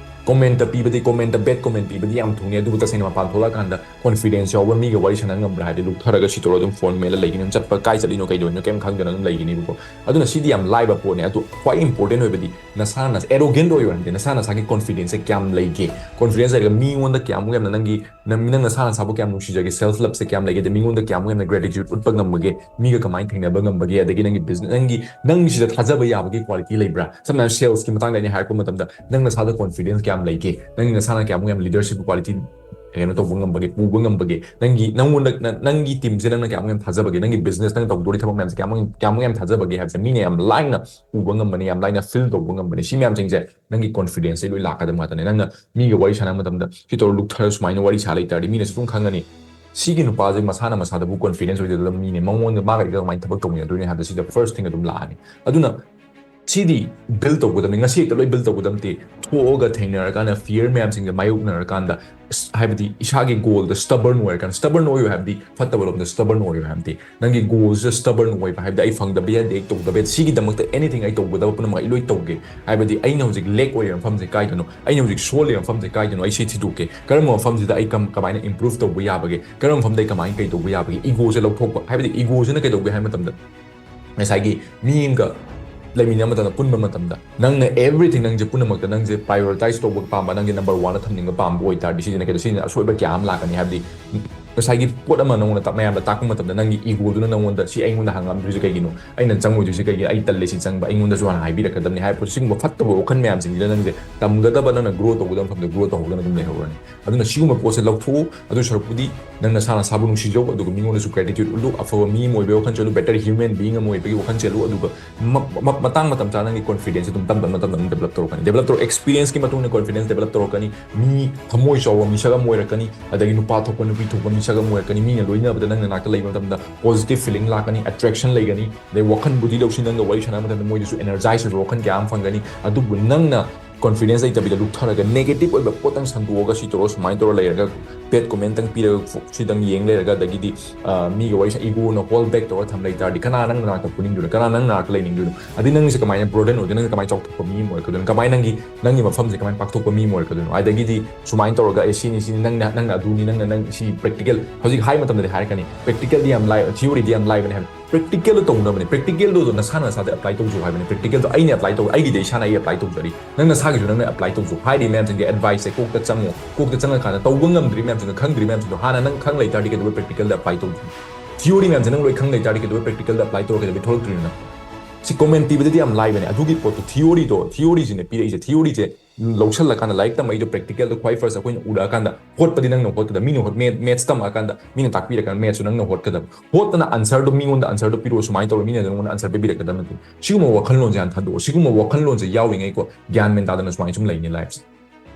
commentꯇ ꯄꯤꯕꯗꯤ, commentꯇ bad comment ꯄꯤꯕꯗꯤ ꯌꯥꯝ ꯊꯨꯡꯉꯦ, ꯑꯗꯨꯕꯨ ꯇꯁꯦꯡꯅ ꯃꯄꯥꯟ ꯊꯣꯛꯂꯛꯑꯀꯥꯟꯗ confidence ꯌꯥꯎꯕ ꯃꯤꯒ ꯋꯥꯔꯤ ꯁꯥꯟꯅ ꯉꯝꯕ꯭ꯔꯥ ꯍꯥꯏꯗꯤ ꯂꯨꯞꯊꯔꯒ ꯁꯤ ꯇꯧꯔꯒ ꯑꯗꯨꯝ phone ꯃꯦꯠꯂ ꯂꯩꯒꯅꯤ, ꯆꯠꯄ ꯀꯥꯏ ꯆꯠꯂꯤꯅꯣ ꯀꯩꯗꯧꯔꯤꯅꯣ ꯀꯩꯝ ꯈꯪꯗꯅ ꯑꯗꯨꯝ ꯂꯩꯒꯅꯤꯕꯀꯣ꯫ ꯑꯗꯨꯅ ꯁꯤꯗꯤ ꯌꯥꯝ ꯂꯥꯏꯕ ꯄꯣꯠꯅꯦ꯫ ꯑꯗꯨ ꯈ꯭ꯋꯥꯏ important ꯑꯣꯏꯕꯗꯤ ꯅꯁꯥꯅ arrogant ꯑꯣꯏꯌꯨ ꯍꯥꯏꯕ ꯅꯠꯇꯦ, ꯅꯁꯥ ꯅꯁꯥꯒꯤ confidenceꯁꯦ ꯀꯌꯥꯝ ꯂꯩꯒꯦ? Confidence ꯂꯩꯔꯒ ꯃꯤꯉꯣꯟꯗ ꯀꯌꯥꯃꯨꯛ ꯌꯥꯝꯅ ꯅꯪꯒꯤ ꯅꯪ, ꯅꯪ ꯅꯁꯥ ꯅꯁꯥꯕꯨ ꯀꯌꯥꯝ ꯅꯨꯡꯁꯤꯖꯒꯦ, self loveꯁꯦ ꯀꯌꯥꯝ ꯂꯩꯒꯦ, ꯑꯗꯩ ꯃꯤꯉꯣꯟꯗ ꯀꯌꯥꯃꯨꯛ ꯌꯥꯝꯅ gratitude ꯎꯠꯄ ꯉꯝꯕꯒꯦ, ꯃꯤꯒ ꯀꯃꯥꯏꯅ ꯊꯦꯡꯅꯕ ꯉꯝꯕꯒꯦ, ꯑꯗꯒꯤ ꯅꯪꯒꯤ business, ꯅꯪꯒꯤ, ꯅꯪꯒꯤꯁꯤꯗ ꯊꯥꯖꯕ ꯌꯥꯕꯒꯤ quality ꯂꯩꯕ꯭ꯔꯥ? ꯁꯝꯅ ꯍꯥꯏꯔꯕꯗ salesꯀꯤ ꯃꯇꯥꯡꯗ ꯑꯩꯅ ꯍꯥꯏꯔꯛꯄ ꯃꯇꯝꯗ ꯅꯪ ꯅꯁꯥꯗ confidence ꯀꯌꯥꯝ ꯂꯩꯒꯦ, ꯅꯪꯒꯤ ꯅꯁꯥꯅ ꯀꯌꯥꯃꯨꯛ ꯌꯥꯝ leadership quality ꯀꯩꯅꯣ ꯇꯧꯕ ꯉꯝꯕꯒꯦ, ꯄꯨꯕ ꯉꯝꯕꯒꯦ, ꯅꯪꯒꯤ, ꯅꯪꯉꯣꯟꯗ, ꯅ-, ꯅꯪꯒꯤ teamꯁꯦ ꯅꯪꯅ ꯀꯌꯥꯃꯨꯛ ꯌꯥꯝ ꯊꯥꯖꯕꯒꯦ, ꯅꯪꯒꯤ business, ꯅꯪ ꯇꯧꯗꯣꯔꯤ ꯊꯕꯛ ꯃꯌꯥꯝꯁꯦ ꯀꯌꯥꯃꯨꯛ, ꯀꯌꯥꯃꯨꯛ ꯌꯥꯝ ꯊꯥꯖꯕꯒꯦ ꯍꯥꯏꯕꯁꯦ ꯃꯤꯅ ꯌꯥꯝ ꯂꯥꯏꯅ ꯎꯕ ꯉꯝꯕꯅꯤ, ꯌꯥꯝ ꯂꯥꯏꯅ feel ꯇꯧꯕ ꯉꯝꯕꯅꯤ꯫ ꯁꯤ ꯃꯌꯥꯝꯁꯤꯡꯁꯦ ꯅꯪꯒꯤ confidenceꯁꯦ ꯂꯣꯏ ꯂꯥꯛꯀꯗꯕ ꯉꯥꯛꯇꯅꯦ꯫ ꯅꯪꯅ ꯃꯤꯒ ꯋꯥꯔꯤ ꯁꯥꯟꯅꯕ ꯃꯇꯝꯗ ꯁꯤ ꯇꯧꯔ ꯂꯨꯞꯊꯔ ꯁꯨꯃꯥꯏꯅ ꯋꯥꯔꯤ ꯁꯥ ꯂꯩꯇꯥꯔꯗꯤ ꯃꯤꯅꯁꯨ ꯑꯗꯨꯝ ꯈꯪꯉꯅꯤ, "ꯁꯤꯒꯤ ꯅꯨꯄꯥꯁꯦ ꯃꯁꯥꯅ ꯃꯁꯥꯗꯕꯨ confidence ꯑꯣꯏꯖꯗꯕ ꯃꯤꯅꯦ, ꯃꯉꯣꯟꯗ ꯃꯥꯒ ꯑꯩꯒ ꯀꯃꯥꯏꯅ ꯊꯕꯛ ꯇꯧꯃꯤꯟꯅꯗꯣꯏꯅꯣ?" ꯍꯥꯏꯕꯗ ꯁꯤꯗ first thing ꯑꯗꯨꯝ ꯂꯥꯛꯑꯅꯤ꯫ ꯑꯗꯨꯅ ꯁꯤꯗꯤ build ꯇꯧꯒꯗꯕꯅꯤ, ꯉꯁꯤ ꯍꯦꯛꯇ ꯂꯣꯏ build ꯇꯧꯒꯗꯕ ꯅꯠꯇꯦ꯫ ꯊꯣꯛꯑꯒ ꯊꯦꯡꯅꯔꯀꯥꯟꯗ fear ꯃꯌꯥꯝꯁꯤꯡꯁꯦ ꯃꯥꯌꯣꯛꯅꯔꯀꯥꯟꯗ ꯍꯥꯏꯕꯗꯤ ꯏꯁꯥꯒꯤ goalꯗ stubborn ꯑꯣꯏꯔꯀꯥꯟꯗ, stubborn ꯑꯣꯏꯌꯨ ꯍꯥꯏꯕꯗꯤ ꯐꯠꯇꯕ ꯂꯣꯝꯗ stubborn ꯑꯣꯏꯌꯨ ꯍꯥꯏꯕꯗꯤ ꯅꯪꯒꯤ goalꯁꯤꯗ stubborn ꯑꯣꯏꯕ, ꯍꯥꯏꯕꯗꯤ ꯑꯩ ꯐꯪꯗꯕ ꯌꯥꯗꯦ, ꯑꯩ ꯇꯧꯗꯕ ꯌꯥꯗꯦ, ꯁꯤꯒꯤꯗꯃꯛꯇ anything ꯑꯩ ꯇꯧꯒꯗꯕ ꯄꯨꯝꯅꯃꯛ ꯑꯩ ꯂꯣꯏ ꯇꯧꯒꯦ꯫ ꯍꯥꯏꯕꯗꯤ ꯑꯩꯅ ꯍꯧꯖꯤꯛ lack ꯑꯣꯏꯔꯤꯕ ꯃꯐꯝꯁꯦ ꯀꯥꯏꯗꯅꯣ, ꯑꯩꯅ ꯍꯧꯖꯤꯛ ꯁꯣꯜꯂꯤꯕ ꯃꯐꯝꯁꯦ ꯀꯥꯏꯗꯅꯣ, ꯑꯩ ꯁꯤ ꯊꯤꯗꯣꯛꯀꯦ, ꯀꯔꯝꯕ ꯃꯐꯝꯁꯤꯗ ꯑꯩ ꯀꯝ-, ꯀꯃꯥꯏꯅ improve ꯇꯧꯕ ꯌꯥꯕꯒꯦ, ꯀꯔꯝꯕ ꯃꯐꯝꯗ ꯑꯩ ꯀꯃꯥꯏꯅ ꯀꯩ ꯇꯧꯕ ꯌꯥꯕꯒꯦ, egoꯁꯦ ꯂꯧꯊꯣꯛꯄ꯫ ꯍꯥꯏꯕꯗꯤ egoꯁꯤꯅ ꯀꯩꯗꯧꯒꯦ ꯍꯥꯏꯕ ꯃꯇꯝꯗ ꯉꯁꯥꯏꯒꯤ ꯃꯤ ꯑꯃꯒ ꯂꯩꯃꯤꯟꯅꯕ ꯃꯇꯝꯗ, ꯄꯨꯟꯕ ꯃꯇꯝꯗ ꯅꯪꯅ everything, ꯅꯪꯁꯦ ꯄꯨꯝꯅꯃꯛꯇ ꯅꯪꯁꯦ prioritize ꯇꯧꯕ ꯄꯥꯝꯕ, ꯅꯪꯁꯦ number oneꯗ ꯊꯝꯅꯤꯡꯕ ꯄꯥꯝꯕ ꯑꯣꯏꯇꯥꯔꯗꯤ ꯁꯤꯁꯤꯅ ꯀꯩꯗꯧ-, ꯁꯤꯁꯤꯅ ꯑꯁꯣꯏꯕ ꯀꯌꯥ ꯑꯃ ꯂꯥꯛꯀꯅꯤ꯫ ꯍꯥꯏꯕꯗꯤ ꯉꯁꯥꯏꯒꯤ ꯄꯣꯠ ꯑꯃ ꯅꯉꯣꯟꯗ ꯇꯥꯛ-, ꯃꯌꯥꯝꯗ ꯇꯥꯛꯄ ꯃꯇꯝꯗ ꯅꯪꯒꯤ ꯏꯒꯣꯗꯨꯅ ꯅꯉꯣꯟꯗ "ꯁꯤ ꯑꯩꯉꯣꯟꯗ ꯍꯪꯉꯝꯗ꯭ꯔꯤꯁꯦ ꯀꯩꯒꯤꯅꯣ? ꯑꯩꯅ ꯆꯪꯉꯣꯏꯗꯣꯏꯁꯦ ꯀꯩꯒꯤꯅꯣ? ꯑꯩ ꯇꯜꯂꯦ ꯁꯤ ꯆꯪꯕ, ꯑꯩꯉꯣꯟꯗꯁꯨ ꯍꯥꯟꯅ ꯍꯥꯏꯕꯤꯔꯛꯀꯗꯕꯅꯤ" ꯍꯥꯏꯕ ꯄꯣꯠ, ꯁꯤꯒꯨꯝꯕ ꯐꯠꯇꯕ ꯋꯥꯈꯜ ꯃꯌꯥꯝꯁꯤꯡꯁꯤꯗ ꯅꯪꯁꯦ ꯇꯝꯒꯗꯕ, ꯅꯪꯅ ꯒ꯭ꯔꯣ ꯇꯧꯒꯗꯕ ꯃꯐꯝꯗ ꯒ꯭ꯔꯣ ꯇꯧꯍꯧꯗꯅ ꯑꯗꯨꯝ ꯂꯩꯍꯧꯔꯅꯤ꯫ ꯑꯗꯨꯅ ꯁꯤꯒꯨꯝꯕ ꯄꯣꯠꯁꯦ ꯂꯧꯊꯣꯛꯎ꯫ ꯑꯗꯨ ꯁꯔꯨꯛꯄꯨꯗꯤ ꯅꯪ ꯅꯁꯥ ꯅꯁꯥꯕꯨ ꯅꯨꯡꯁꯤꯖꯧ, ꯑꯗꯨꯒ ꯃꯤꯉꯣꯟꯗꯁꯨ gratitude ꯎꯠꯂꯨ, ꯑꯐꯕ ꯃꯤ ꯑꯃ ꯑꯣꯏꯕꯒꯤ ꯋꯥꯈꯜ ꯆꯦꯜꯂꯨ, better human being ꯑꯃ ꯑꯣꯏꯕꯒꯤ ꯋꯥꯈꯜ ꯆꯦꯜꯂꯨ, ꯑꯗꯨꯒ ꯃ-, ꯃ-, ꯃꯇꯥꯡ ꯃꯇꯝ ꯆꯥꯅ ꯅꯪꯒꯤ confidence ꯑꯗꯨꯝ ꯇꯞ ꯇꯞꯅ, ꯇꯞ ꯇꯞꯅ develop ꯇꯧꯔꯛꯀꯅꯤ꯫ Develop ꯇꯧꯔꯛ-, experience ꯀꯤ ꯃꯇꯨꯡ ꯏꯟꯅ confidence develop ꯇꯧꯔꯛꯀꯅꯤ꯫ ꯃꯤ ꯊꯃꯣꯏ ꯆꯥꯎꯕ ꯃꯤꯁꯛ ꯑꯃ ꯑꯣꯏꯔꯛꯀꯅꯤ, ꯑꯗꯒꯤ ꯅꯨꯄꯥ ꯊꯣꯛꯄ, ꯅꯨꯄꯤ ꯊꯣꯛꯄ ꯃꯤꯁꯛ ꯑꯃ ꯑꯣꯏꯔꯛꯀꯅꯤ꯫ ꯃꯤꯅ ꯂꯣꯏꯅꯕꯗ ꯅꯪ ꯅꯅꯥꯛꯇ ꯂꯩꯕ ꯃꯇꯝꯗ positive feeling ꯂꯥꯛꯀꯅꯤ, attraction ꯂꯩꯒꯅꯤ, ꯑꯗꯩ ꯋꯥꯈꯜ ꯕꯨꯙꯤ ꯂꯧꯁꯤꯡ ꯅꯪꯒ ꯋꯥꯔꯤ ꯁꯥꯟꯅꯕ ꯃꯇꯝꯗ ꯃꯣꯏꯗꯁꯨ energize ꯑꯣꯏꯕ ꯋꯥꯈꯜ ꯀꯌꯥ ꯑꯃ ꯐꯪꯒꯅꯤ꯫ ꯑꯗꯨꯕꯨ ꯅꯪꯅ confidence ꯂꯩꯇꯕꯤꯗ ꯂꯨꯞꯊꯔꯒ negative ꯑꯣꯏꯕ ꯄꯣꯠꯇꯪ ꯁꯟꯗꯣꯛꯑꯒ ꯁꯤ ꯇꯧꯔꯣ, ꯁꯨꯃꯥꯏꯅ ꯇꯧꯔ ꯂꯩꯔꯒ bad comment ꯇꯪ ꯄꯤꯔꯒ ꯐꯨ-, ꯁꯤꯗꯪ ꯌꯦꯡ ꯂꯩꯔꯒ, ꯑꯗꯒꯤꯗꯤ, ꯑ, ꯃꯤꯒ ꯋꯥꯔꯤ ꯁꯥ-, ego ꯅ hold back ꯇꯧꯔ ꯊꯝ ꯂꯩ ꯇꯥꯔꯗꯤ ꯀꯅꯥ ꯅꯪ ꯅꯅꯥꯛꯇ ꯄꯨꯅꯤꯡꯗꯣꯏꯅꯣ? ꯀꯅꯥ ꯅꯪ ꯅꯅꯥꯛꯇ ꯂꯩꯅꯤꯡꯗꯣꯏꯅꯣ? ꯑꯗꯩ ꯅꯪꯁꯦ ꯀꯃꯥꯏꯅ broaden ꯑꯣꯏꯗꯣꯏꯅꯣ? ꯅꯪ ꯀꯃꯥꯏꯅ ꯆꯥꯎꯊꯣꯛꯄ ꯃꯤ ꯑꯃ ꯑꯣꯏꯔꯛꯀꯗꯣꯏꯅꯣ? ꯀꯃꯥꯏꯅ ꯅꯪꯒꯤ, ꯅꯪꯒꯤ ꯃꯐꯝꯁꯦ ꯀꯃꯥꯏꯅ ꯄꯥꯛꯊꯣꯛꯄ ꯃꯤ ꯑꯃ ꯑꯣꯏꯔꯛꯀꯗꯣꯏꯅꯣ? ꯑꯗꯒꯤꯗꯤ ꯁꯨꯃꯥꯏꯅ ꯇꯧꯔꯒ, "ꯑꯦ, ꯁꯤꯅꯤ, ꯁꯤꯅꯤ, ꯅꯪꯅ, ꯅꯪꯅ ꯑꯗꯨꯅꯤ, ꯅꯪꯅ, ꯅꯪ ꯁꯤ practical", ꯍꯧꯖꯤꯛ ꯍꯥꯏ ꯃꯇꯝꯗꯗꯤ ꯍꯥꯏꯔꯛꯀꯅꯤ, "Practical ꯗꯤ ꯌꯥꯝ ꯂꯥꯏ, theory ꯗꯤ ꯌꯥꯝ ꯂꯥꯏꯕꯅꯤ" ꯍꯥꯏꯕ꯫ Practical ꯗꯣ ꯇꯧꯅꯕꯅꯦ꯫ Practical ꯗꯣ ꯅꯁꯥꯅ ꯅꯁꯥꯗ apply ꯇꯧꯖꯧ ꯍꯥꯏꯕꯅꯦ꯫ Practical ꯗꯣ ꯑꯩꯅ apply ꯇꯧ, ꯑꯩꯒꯤꯗꯤ ꯏꯁꯥꯅ ꯑꯩ apply ꯇꯧꯖꯔꯤ꯫ ꯅꯪ ꯅꯁꯥꯒꯤꯁꯨ ꯅꯪꯅ apply ꯇꯧꯖꯧ꯫ ꯍꯥꯏꯔꯤꯕ ꯃꯌꯥꯝꯁꯤꯡꯁꯦ advice ꯁꯦ ꯀꯣꯛꯇ ꯆꯪꯉꯣ꯫ ꯀꯣꯛꯇ ꯆꯪꯉꯀꯥꯟꯗ ꯇꯧꯕ ꯉꯝꯗ꯭ꯔꯤ ꯃꯌꯥꯝꯁꯤꯡꯗꯣ, ꯈꯪꯗ꯭ꯔꯤ ꯃꯌꯥꯝꯁꯤꯡꯗꯣ ꯍꯥꯟꯅ ꯅꯪ ꯈꯪ ꯂꯩ ꯇꯥꯔꯗꯤ ꯀꯩꯗꯧꯕꯩ practical ꯗ apply ꯇꯧꯗꯣꯏꯅꯣ? Theory ꯃꯌꯥꯝꯁꯦ ꯅꯪ ꯂꯣꯏ ꯈꯪ ꯂꯩ ꯇꯥꯔꯗꯤ ꯀꯩꯗꯧꯕꯩ practical ꯗ apply ꯇꯧꯔ ꯀꯩꯗꯧꯕꯩ ꯊꯣꯛꯂꯛꯇ꯭ꯔꯤꯅꯣ ꯅꯪ? ꯁꯤ comment ꯄꯤꯕꯗꯗꯤ ꯌꯥꯝ ꯂꯥꯏꯕꯅꯦ꯫ ꯑꯗꯨꯒꯤ ꯄꯣꯠꯇꯣ, theory ꯗꯣ, theory ꯁꯤꯅꯦ ꯄꯤꯔꯛꯏꯁꯦ꯫ Theory ꯁꯦ ꯂꯧꯁꯜꯂꯀꯥꯟꯗ, ꯂꯥꯏꯔꯤꯛ ꯇꯝꯃꯛꯏꯗꯣ practical ꯗꯣ ꯈ꯭ꯋꯥꯏ first ꯑꯩꯈꯣꯏꯅ ꯎꯔꯛꯑꯀꯥꯟꯗ, ꯍꯣꯠꯄꯗꯤ ꯅꯪꯅ ꯍꯣꯠꯀꯗꯕ, ꯃꯤꯅ ꯍꯣꯠ-, math-, maths ꯇꯝꯃꯛꯑꯀꯥꯟꯗ ꯃꯤꯅ ꯇꯥꯛꯄꯤꯔꯀꯥꯟꯗ maths ꯁꯨ ꯅꯪꯅ ꯍꯣꯠꯀꯗꯕ꯫ ꯍꯣꯠꯇꯅ answer ꯗꯣ ꯃꯤꯉꯣꯟꯗ answer ꯗꯣ ꯄꯤꯔꯛꯑꯣ, ꯁꯨꯃꯥꯏꯅ ꯇꯧꯔꯣ, ꯃꯤꯅ ꯅꯪꯉꯣꯟꯗ answer ꯄꯤꯕꯤꯔꯛꯀꯗꯕ ꯅꯠꯇꯦ꯫ ꯁꯤꯒꯨꯝꯕ ꯋꯥꯈꯜꯂꯣꯟꯁꯦ ꯍꯥꯟꯅ ꯊꯥꯗꯣꯛꯑꯣ꯫ ꯁꯤꯒꯨꯝꯕ ꯋꯥꯈꯜꯂꯣꯟꯁꯦ ꯌꯥꯎꯔꯤꯉꯩꯀꯣ, ꯒ꯭ꯌꯥꯟ ꯃꯦꯟ ꯇꯥꯗꯅ ꯁꯨꯃꯥꯏꯅ ꯁꯨꯝ ꯂꯩꯅꯤ life ꯁꯦ꯫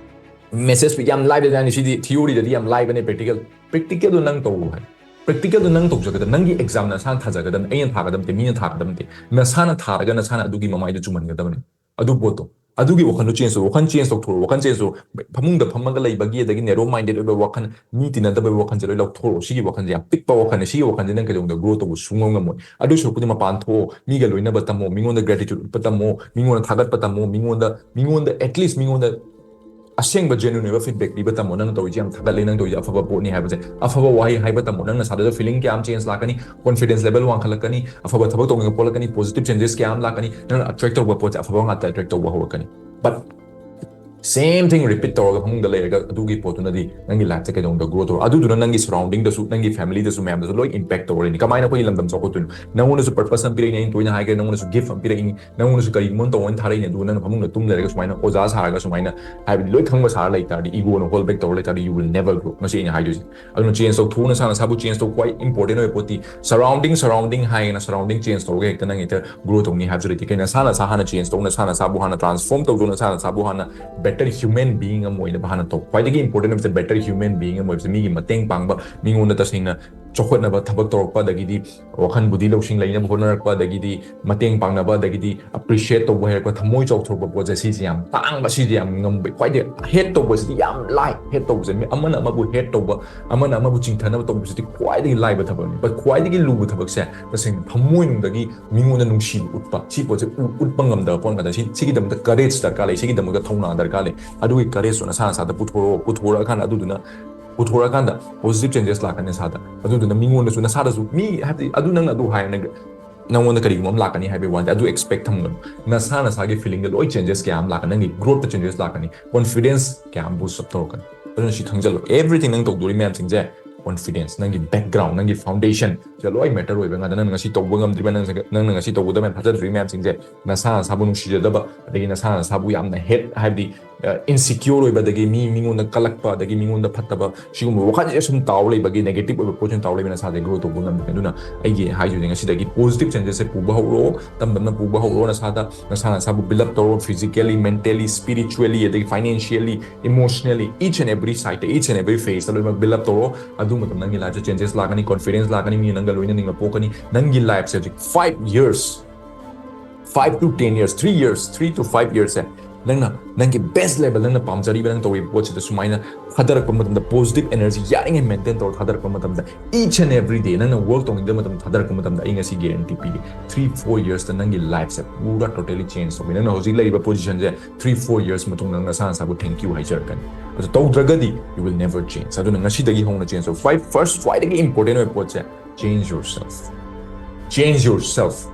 Message ꯌꯥꯝ ꯂꯥꯏꯕ ꯖꯥꯠꯅꯤ ꯁꯤꯗꯤ, theory ꯗꯗꯤ ꯌꯥꯝ ꯂꯥꯏꯕꯅꯦ, practical, practical ꯗꯣ ꯅꯪ ꯇꯧꯔꯣ ꯍꯥꯏ꯫ Practical ꯗꯣ ꯅꯪ ꯇꯧꯖꯒꯗꯕ, ꯅꯪꯒꯤ exam ꯅꯁꯥꯅ ꯊꯥꯖꯒꯗꯕꯅꯤ, ꯑꯩꯅ ꯊꯥꯒꯗꯕ ꯅꯠꯇꯦ, ꯃꯤꯅ ꯊꯥꯒꯗꯕ ꯅꯠꯇꯦ꯫ ꯅꯁꯥꯅ ꯊꯥꯔꯒ ꯅꯁꯥꯅ ꯑꯗꯨꯒꯤ ꯃꯃꯥꯏꯗꯣ ꯆꯨꯝꯍꯟꯒꯗꯕꯅꯤ꯫ ꯑꯗꯨ ꯄꯣꯠꯇꯣ, ꯑꯗꯨꯒꯤ ꯋꯥꯈꯜꯗꯣ change ꯇꯧ, ꯋꯥꯈꯜ change ꯇꯧꯊꯣꯔꯛꯑꯣ, ꯋꯥꯈꯜ change ꯇꯧ꯫ ꯐꯃꯨꯡꯗ ꯐꯝꯃꯒ ꯂꯩꯕꯒꯤ, ꯑꯗꯒꯤ narrow minded ꯑꯣꯏꯕ ꯋꯥꯈꯜ, ꯃꯤ ꯇꯤꯟꯅꯗꯕꯒꯤ ꯋꯥꯈꯜꯁꯦ ꯂꯣꯏ ꯂꯧꯊꯣꯔꯛꯑꯣ꯫ ꯁꯤꯒꯤ ꯋꯥꯈꯜꯁꯦ ꯌꯥꯝ ꯄꯤꯛꯄ ꯋꯥꯈꯜꯅꯤ꯫ ꯁꯤꯒꯤ ꯋꯥꯈꯜꯁꯦ ꯅꯪ ꯀꯩꯗꯧꯅꯨꯡꯗ grow ꯇꯧꯕ ꯁꯨꯡꯉꯝ ꯉꯝꯃꯣꯏ꯫ ꯑꯗꯨ ꯁꯔꯨꯛꯄꯨꯗꯤ ꯃꯄꯥꯟ ꯊꯣꯛꯑꯣ, ꯃꯤꯒ ꯂꯣꯏꯅꯕ ꯇꯝꯃꯣ, ꯃꯤꯉꯣꯟꯗ gratitude ꯎꯠꯄ ꯇꯝꯃꯣ, ꯃꯤꯉꯣꯟꯗ ꯊꯥꯒꯠꯄ ꯇꯝꯃꯣ, ꯃꯤꯉꯣꯟꯗ, ꯃꯤꯉꯣꯟꯗ at least ꯃꯤꯉꯣꯟꯗ ꯑꯁꯦꯡꯕ genuine ꯑꯣꯏꯕ feedback ꯄꯤꯕ ꯇꯝꯃꯣ꯫ "ꯅꯪ ꯇꯧꯔꯤꯁꯦ ꯌꯥꯝ ꯊꯥꯒꯠꯂꯦ, ꯅꯪ ꯇꯧꯔꯤꯁꯦ ꯑꯐꯕ ꯄꯣꯠꯅꯤ" ꯍꯥꯏꯕꯁꯦ, ꯑꯐꯕ ꯋꯥꯍꯩ ꯍꯥꯏꯕ ꯇꯝꯃꯣ꯫ ꯅꯪ ꯅꯁꯥꯗꯁꯨ feeling ꯀꯌꯥ ꯑꯃ change ꯂꯥꯛꯀꯅꯤ, confidence level ꯋꯥꯡꯈꯠꯂꯛꯀꯅꯤ, ꯑꯐꯕ ꯊꯕꯛ ꯇꯧꯅꯤꯡꯕ ꯄꯣꯛꯂꯛꯀꯅꯤ, positive changes ꯀꯌꯥ ꯑꯃ ꯂꯥꯛꯀꯅꯤ, ꯅꯪꯅ attract ꯇꯧꯕ ꯄꯣꯠꯁꯦ ꯑꯐꯕ ꯉꯥꯛꯇ attract ꯇꯧꯕ ꯍꯧꯔꯛꯀꯅꯤ꯫ But Same thing repeat ꯇꯧꯔꯒ ꯐꯃꯨꯡꯗ ꯂꯩꯔꯒ ꯑꯗꯨꯒꯤ ꯄꯣꯠꯇꯨꯅꯗꯤ ꯅꯪꯒꯤ life ꯁꯦ ꯀꯩꯗꯧꯅꯨꯡꯗ grow ꯇꯧꯔꯣꯏ꯫ ꯑꯗꯨꯗꯨꯅ ꯅꯪꯒꯤ surrounding ꯗꯁꯨ, ꯅꯪꯒꯤ family ꯗꯁꯨ, ꯃꯌꯥꯝꯗꯁꯨ ꯂꯣꯏ impact ꯇꯧꯔꯅꯤ꯫ ꯀꯃꯥꯏꯅ ꯑꯩꯈꯣꯏꯒꯤ ꯂꯝꯗꯝ ꯆꯥꯎꯈꯠꯇꯣꯏꯅꯣ? ꯅꯪꯉꯣꯟꯗꯁꯨ purpose ꯑꯃ ꯄꯤꯔꯛꯏꯅꯦ, ꯑꯩꯅ ꯇꯣꯏꯅ ꯍꯥꯏꯈ꯭ꯔꯦ, ꯅꯪꯉꯣꯟꯗꯁꯨ gift ꯑꯃ ꯄꯤꯔꯛꯏꯅꯤ, ꯅꯪꯉꯣꯟꯗꯁꯨ ꯀꯔꯤꯒꯨꯝꯕ ꯑꯃ ꯇꯧꯅ ꯊꯥꯔꯛꯏꯅꯦ, ꯑꯗꯨꯒ ꯅꯪꯅ ꯐꯃꯨꯡꯗ ꯇꯨꯝ ꯂꯩꯔꯒ ꯁꯨꯃꯥꯏꯅ ꯑꯣꯖꯥ ꯁꯥꯔꯒ ꯁꯨꯃꯥꯏꯅ ꯍꯥꯏꯕꯗꯤ ꯂꯣꯏ ꯈꯪꯕ ꯁꯥꯔ ꯂꯩ ꯇꯥꯔꯗꯤ, ego ꯅ hold back ꯇꯧꯔ ꯂꯩ ꯇꯥꯔꯗꯤ, you will never grow꯫ ꯃꯁꯤ ꯑꯩꯅ ꯍꯥꯏꯗꯣꯏꯁꯦ꯫ ꯑꯗꯨꯅ change ꯇꯧꯊꯣꯛꯎ, ꯅꯁꯥ ꯅꯁꯥꯕꯨ change ꯇꯧ꯫ ꯈ꯭ꯋꯥꯏ important ꯑꯣꯏꯕ ꯄꯣꯠꯇꯤ surrounding, surrounding ꯍꯥꯏꯌꯦꯅ surrounding change ꯇꯧꯔꯒ ꯍꯦꯛꯇ ꯅꯪ ꯍꯦꯛꯇ grow ꯇꯧꯅꯤ ꯍꯥꯏꯕꯁꯨ ꯂꯩꯇꯦ꯫ ꯀꯩꯅꯣ, ꯅꯁꯥ ꯅꯁꯥ ꯍꯥꯟꯅ change ꯇꯧ, ꯅꯁꯥ ꯅꯁꯥꯕꯨ ꯍꯥꯟꯅ transform ꯇꯧꯗꯧ, ꯅꯁꯥ ꯅꯁꯥꯕꯨ ꯍꯥꯟꯅ better human being ꯑꯃ ꯑꯣꯏꯅꯕ ꯍꯥꯟꯅ ꯇꯧ꯫ ꯈ꯭ꯋꯥꯏꯗꯒꯤ important ꯑꯣꯏꯕꯁꯦ better human being ꯑꯃ ꯑꯣꯏꯕꯁꯦ, ꯃꯤꯒꯤ ꯃꯇꯦꯡ ꯄꯥꯡꯕ, ꯃꯤꯉꯣꯟꯗ ꯇꯁꯦꯡꯅ ꯆꯥꯎꯈꯠꯅꯕ ꯊꯕꯛ ꯇꯧꯔꯛꯄ, ꯑꯗꯒꯤꯗꯤ ꯋꯥꯈꯜ ꯕꯨꯙꯤ ꯂꯧꯁꯤꯡ ꯂꯩꯅꯕ ꯍꯣꯠꯅꯔꯛꯄ, ꯑꯗꯒꯤꯗꯤ ꯃꯇꯦꯡ ꯄꯥꯡꯅꯕ, ꯑꯗꯒꯤꯗꯤ appreciate ꯇꯧꯕ ꯍꯩꯔꯛꯄ, ꯊꯃꯣꯏ ꯆꯥꯎꯊꯣꯔꯛꯄ ꯄꯣꯠꯁꯦ, ꯁꯤꯁꯦ ꯌꯥꯝ ꯇꯥꯡꯕ, ꯁꯤꯁꯦ ꯌꯥꯝ ꯉꯝꯕ꯫ ꯈ꯭ꯋꯥꯏꯗꯒꯤ hate ꯇꯧꯕꯁꯤꯗꯤ ꯌꯥꯝ ꯂꯥꯏ꯫ Hate ꯇꯧꯕꯁꯦ, ꯃꯤ ꯑꯃꯅ ꯑꯃꯕꯨ hate ꯇꯧꯕ, ꯑꯃꯅ ꯑꯃꯕꯨ ꯆꯤꯡꯊꯅꯕ ꯇꯧꯕꯁꯤꯗꯤ ꯈ꯭ꯋꯥꯏꯗꯒꯤ ꯂꯥꯏꯕ ꯊꯕꯛꯅꯤ꯫ But ꯈ꯭ꯋꯥꯏꯗꯒꯤ ꯂꯨꯕ ꯊꯕꯛꯁꯦ ꯇꯁꯦꯡꯅ ꯊꯃꯣꯏꯅꯨꯡꯗꯒꯤ ꯃꯤꯉꯣꯟꯗ ꯅꯨꯡꯁꯤꯕ ꯎꯠꯄ, ꯁꯤ ꯄꯣꯠꯁꯦ ꯎ-, ꯎꯠꯄ ꯉꯝꯗꯕ ꯄꯣꯠ ꯉꯥꯛꯇ꯫ ꯁꯤ, ꯁꯤꯒꯤꯗꯃꯛꯇ courage ꯗꯔꯀꯥꯔ ꯂꯩ, ꯁꯤꯒꯤꯗꯃꯛꯇ ꯊꯧꯅꯥ ꯗꯔꯀꯥꯔ ꯂꯩ꯫ ꯑꯗꯨꯒꯤ courage ꯇꯣ ꯅꯁꯥ ꯅꯁꯥꯗ ꯄꯨꯊꯣꯔꯛꯑꯣ꯫ ꯄꯨꯊꯣꯔꯛꯑꯀꯥꯟꯗ ꯑꯗꯨꯗꯨꯅ, ꯄꯨꯊꯣꯔꯛꯑꯀꯥꯟꯗ positive changes ꯂꯥꯛꯀꯅꯤ ꯅꯁꯥꯗ꯫ ꯑꯗꯨꯗꯨꯅ ꯃꯤꯉꯣꯟꯗꯁꯨ, ꯅꯁꯥꯗꯁꯨ, ꯃꯤ ꯍꯥꯏꯕꯗꯤ ꯑꯗꯨ ꯅꯪꯅ ꯑꯗꯨ ꯍꯥꯏꯔꯦ, ꯅꯪ, ꯅꯪꯉꯣꯟꯗ ꯀꯔꯤꯒꯨꯝꯕ ꯑꯃ ꯂꯥꯛꯀꯅꯤ ꯍꯥꯏꯕꯒꯤ ꯋꯥꯗꯤ ꯑꯗꯨ expect ꯊꯝꯒꯅꯨ꯫ ꯅꯁꯥ ꯅꯁꯥꯒꯤ feeling ꯗ ꯂꯣꯏ changes ꯀꯌꯥ ꯑꯃ ꯂꯥꯛꯀꯅꯤ, ꯅꯪꯒꯤ growth ꯇ changes ꯂꯥꯛꯀꯅꯤ, confidence ꯀꯌꯥ ꯑꯃ boost up ꯇꯧꯔꯛꯀꯅꯤ꯫ ꯑꯗꯨꯅ ꯁꯤ ꯈꯪꯖꯜꯂꯣ, everything ꯅꯪ ꯇꯧꯗꯣꯔꯤ ꯃꯌꯥꯝꯁꯤꯡꯁꯦ confidence, ꯅꯪꯒꯤ background, ꯅꯪꯒꯤ foundation ꯁꯤꯗ ꯂꯣꯏ matter ꯑꯣꯏꯕ ꯉꯥꯛꯇ꯫ ꯅꯪꯅ ꯉꯁꯤ ꯇꯧꯕ ꯉꯝꯗ꯭ꯔꯤꯕ, ꯅꯪ, ꯅꯪꯅ ꯉꯁꯤ ꯇꯧꯒꯗꯕ ꯃꯌꯥꯝ ꯊꯥꯖꯗ꯭ꯔꯤꯕ ꯃꯌꯥꯝꯁꯤꯡꯁꯦ, ꯅꯁꯥ ꯅꯁꯥꯕꯨ ꯅꯨꯡꯁꯤꯖꯗꯕ, ꯑꯗꯒꯤ ꯅꯁꯥ ꯅꯁꯥꯕꯨ ꯌꯥꯝꯅ hate, ꯍꯥꯏꯕꯗꯤ, ꯑ, insecure ꯑꯣꯏꯕ, ꯑꯗꯒꯤ ꯃꯤ, ꯃꯤꯉꯣꯟꯗ ꯀꯜꯂꯛꯄ, ꯑꯗꯒꯤ ꯃꯤꯉꯣꯟꯗ ꯐꯠꯇꯕ, ꯁꯤꯒꯨꯝꯕ ꯋꯥꯈꯜꯁꯦ ꯁꯨꯝ ꯇꯥꯎ ꯂꯩꯕꯒꯤ, negative ꯑꯣꯏꯕ ꯄꯣꯠꯁꯤꯅ ꯇꯥꯎ ꯂꯩꯕ, ꯅꯁꯥꯁꯦ grow ꯇꯧꯕ ꯉꯝꯗꯦ꯫ ꯑꯗꯨꯅ ꯑꯩꯒꯤ ꯍꯥꯏꯗꯣꯏꯁꯦ, ꯉꯁꯤꯗꯒꯤ positive changes ꯁꯦ ꯄꯨꯕ ꯍꯧꯔꯣ, ꯇꯝ ꯇꯝꯅ ꯄꯨꯕ ꯍꯧꯔꯣ ꯅꯁꯥꯗ꯫ ꯅꯁꯥ ꯅꯁꯥꯕꯨ build up ꯇꯧꯔꯣ, physically, mentally, spiritually, ꯑꯗꯒꯤ financially, emotionally, each and every side ꯇ, each and every phase ꯇ ꯂꯣꯏꯅꯃꯛ build up ꯇꯧꯔꯣ꯫ ꯑꯗꯨ ꯃꯇꯝꯗ ꯅꯪꯒꯤ life ꯁꯦ changes ꯂꯥꯛꯀꯅꯤ, confidence ꯂꯥꯛꯀꯅꯤ, ꯃꯤ ꯅꯪꯒ ꯂꯣꯏꯅꯅꯤꯡꯕ ꯄꯣꯛꯀꯅꯤ꯫ ꯅꯪꯒꯤ life ꯁꯦ ꯍꯧꯖꯤꯛ five years, five to ten years, three years, three to five years ꯁꯦ ꯅꯪꯅ ꯅꯪꯒꯤ best level, ꯅꯪꯅ ꯄꯥꯝꯖꯔꯤꯕ, ꯅꯪ ꯇꯧꯔꯤꯕ ꯄꯣꯠꯁꯤꯗ ꯁꯨꯃꯥꯏꯅ ꯊꯥꯗꯔꯛꯄ ꯃꯇꯝꯗ, positive energy ꯌꯥꯔꯤꯉꯩ maintain ꯇꯧꯔ ꯊꯥꯗꯔꯛꯄ ꯃꯇꯝꯗ, each and every day ꯅꯪꯅ work ꯇꯧꯅꯤꯡꯗꯕ ꯃꯇꯝꯗ ꯊꯥꯗꯔꯛꯄ ꯃꯇꯝꯗ, ꯑꯩ ꯉꯁꯤ guarantee ꯄꯤꯒꯦ, three, four years ꯇ ꯅꯪꯒꯤ life ꯁꯦ ꯄꯨꯔꯥ totally change ꯇꯧꯒꯅꯤ꯫ ꯅꯪꯅ ꯍꯧꯖꯤꯛ ꯂꯩꯔꯤꯕ position ꯁꯦ three, four years ꯃꯇꯨꯡꯗ ꯅꯪ ꯅꯁꯥ ꯅꯁꯥꯕꯨ thank you ꯍꯥꯏꯖꯔꯛꯀꯅꯤ꯫ ꯑꯗꯨ ꯇꯧꯗ꯭ꯔꯒꯗꯤ you will never change꯫ ꯑꯗꯨꯅ ꯉꯁꯤꯗꯒꯤ ꯍꯧꯅ change ꯇꯧ꯫ Five, first, ꯈ꯭ꯋꯥꯏꯗꯒꯤ important ꯑꯣꯏꯕ ꯄꯣꯠꯁꯦ, change yourself꯫ Change yourself꯫